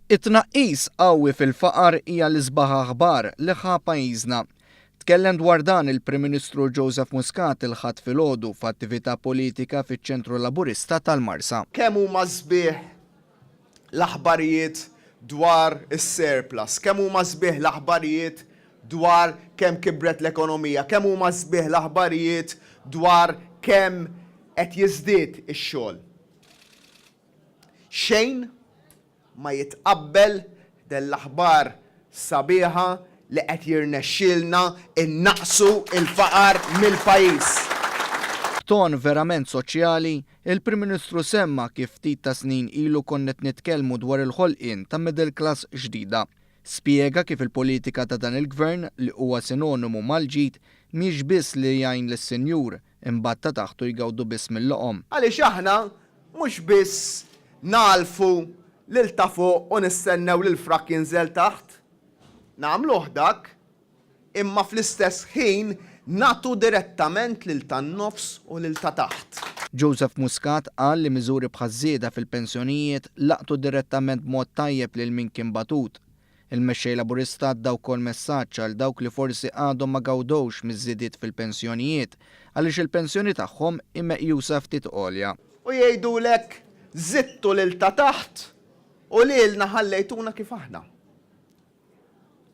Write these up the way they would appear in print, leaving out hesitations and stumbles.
It-tnaqqis qawwi fil-faqar hija l-isbaħ aħbar li ħa pajjiżna. Tkellem dwar dan il-Prim Ministru Joseph Muscat il-Ħadd filgħodu f'attività politika fiċ-Ċentru Laburista tal-Marsa. Kemm huma sbieħ l-aħbarijiet dwar is-surplus, kemm huma sbieħ l-aħbarijiet dwar kemm kibret l-ekonomija, kemm huma sbieħ l-aħbarijiet dwar kemm qed jiżdied ix-xogħol. Xejn ma jitqabbel ħdejn l-aħbar sabiħa li qed jirnexxielna nnaqqsu l-faqar mill-pajjiż. B'ton verament soċjali, il-Prim Ministru semma kif ftit ta' snin ilu konna qed nitkellmu dwar il-ħolqien ta' middle class ġdida. Spjega kif il-politika ta' dan il-Gvern, li huwa sinonimu mal-ġid, mhijiex biss li jgħin lis-sinjur, imbagħad ta' taħtu jgawdu biss mil-loqom. Għaliex aħna mhux biss nagħlfu lil ta' fuq u nistennew li l-frak jinżel taħt. Nagħmluh dak, imma fl-istess ħin nagħtu direttament lil tan-nofs u lil ta' taħt. Joseph Muscat qal li miżuri bħaż-żieda fil-pensjonijiet laqtu direttament b'mod tajjeb lil min kien batut. Il-Mexxej Laburista għadda wkoll messaġġ għal dawk li forsi għadhom ma gawdewx miż-żidiet fil-pensjonijiet għaliex il-pensjoni tagħhom hi meqjusa ftit għolja. U jgħidulek żidtu lil ta' taħt u lilna ħallejtuna kif aħna.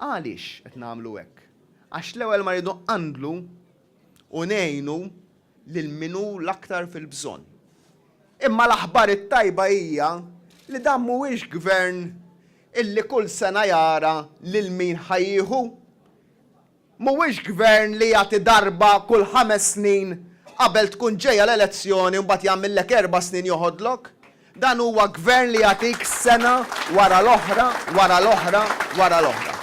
Għaliex qed nagħmlu hekk? Għax l-ewwel ma rridu nqandlu u ngħinu lil min hu l-aktar fil-bżonn. Imma l-aħbar it-tajba hija li dan mhuwiex gvern illi kull sena jara lil min ħa jieħu. Mhuwiex gvern li jagħti darba kull ħames snin qabel tkun ġejja l-elezzjoni u mbagħad jagħmillek erba' snin joħodlok. Dan huwa gvern li jagħtik sena wara l-oħra, wara l-oħra, wara l-oħra.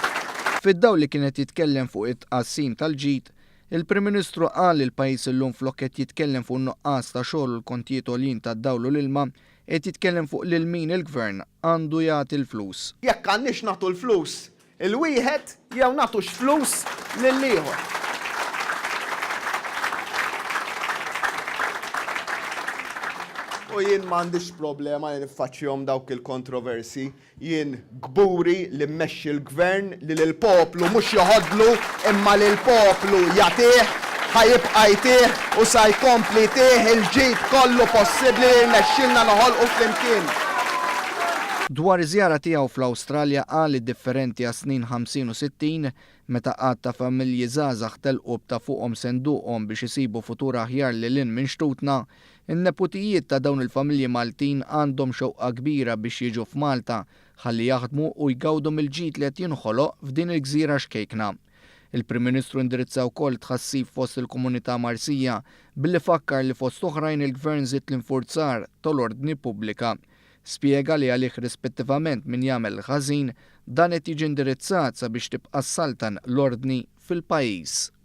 Fid-dawl li kien qed jitkellem fuq it-tqassim tal-ġid, il-Prim Ministru qal li l-pajjiż illum flok qed jitkellem fuq in-nuqqas ta' xogħol u l-kontijiet għoljin tad-dawl u l-ilma, qed jitkellem fuq lil min il-Gvern għandu jagħti l-flus. Jekk għandniex nagħtu l-flus 'il wieħed jew nagħtux flus lill-ieħor. U jien m'għandix problema li niffaċċjahom dawk il-kontroversji. Jien kburi li mmexxi l-Gvern li lill-poplu mhux joħodlu imma lill-poplu jagħtih, ħa jibqa' jtih u sa jkompli jtih il-ġid kollu possibbli li rnexxielna noħolqu flimkien. Dwar iż-żjara tiegħu fl-Awstralja qal li differenti għas-snin 50 u 60, meta għadd ta' familji żgħażagħ telqu b'ta' fuqhom senduqhom biex isibu futur aħjar lil hinn minn xtutna, In-neputijiet ta' dawn il-familji Maltin għandhom xewqa kbira biex jiġu f'Malta ħalli jaħdmu u jgawdu mill-ġid li qed jinħoloq f'din il-gżira xkejkna. Il-Prim Ministru indirizza wkoll tħassib fost il-komunità Marsija billi fakkar li fost oħrajn il-Gvern żied l-infurzar tal-ordni pubblika. Spjega li għalih rispettivament min jagħmel il-ħażin, dan qed jiġi indirizzat sabiex tibqa' ssaltan l-ordni fil-pajjiż.